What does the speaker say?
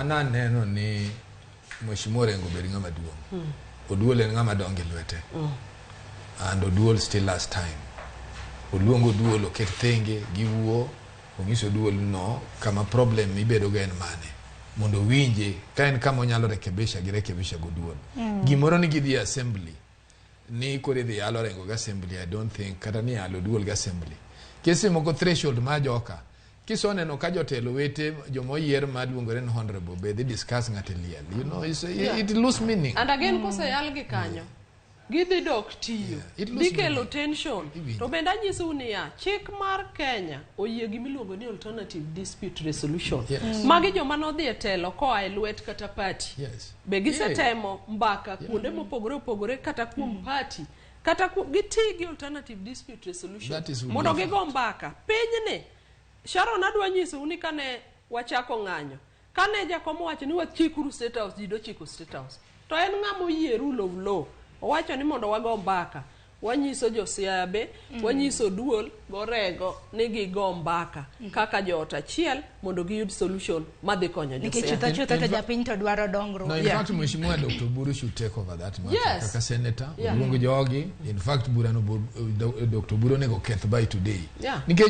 An aneno ni Mheshimiwa Orengo obed ng'ama duong'. Oduol en ng'ama dongo e lwete. And Oduol still has time. Oluong Oduol oket thenge giwuo, onyis Oduol no kama problem mibedo go en mane. Mondo owinje ka en kama onyalo rekebisha gi rekebisha goduol. Gimoro ni gidhi e assembly ni koro idhi yalo Orengo gi assembly I don't think kata ni yalo Oduol gi assembly. Kese moko threshold ma joka kisoneno ka jotelo wete joma oyier ma luongore ni honorable be dhi discuss ng'ato e liel it lose meaning. And again, koseyal gi kanyo, gidhi dok tiyo. It lose dhi kelo meaning. Tension. Iwinjo. To bende anyisou niya, chik mar Kenya oyie gimiluongo ni alternative dispute resolution. Magi joma nodhi e telo koa e lwet kata party. Be gisetemo mbaka kuonde mopogore opogore kata kuom party kata giti gi alternative dispute resolution That is mondo fact. Gigo mbaka pinyni. Sharon, adwa nyisou ni kane wachako ng'anyo, kane jakom owacho ni wachikuru State House, ji dochiko State House, to en ng'ama oyie rule of law. Owacho ni mondo wago mbaka, wanyiso josiaya be, wanyiso duol gorego ni gigo mbaka kaka joot achiel mondo giyud solution madhi konyo nikech josiaya. chutho chutho to japiny to dwaro dongruok. No, in fact, Mheshimiwa Dr. Oburu should take over that matter kaka senator. Oluong jogi. In fact, burano Dr. Oburu onego keth by today. Nikech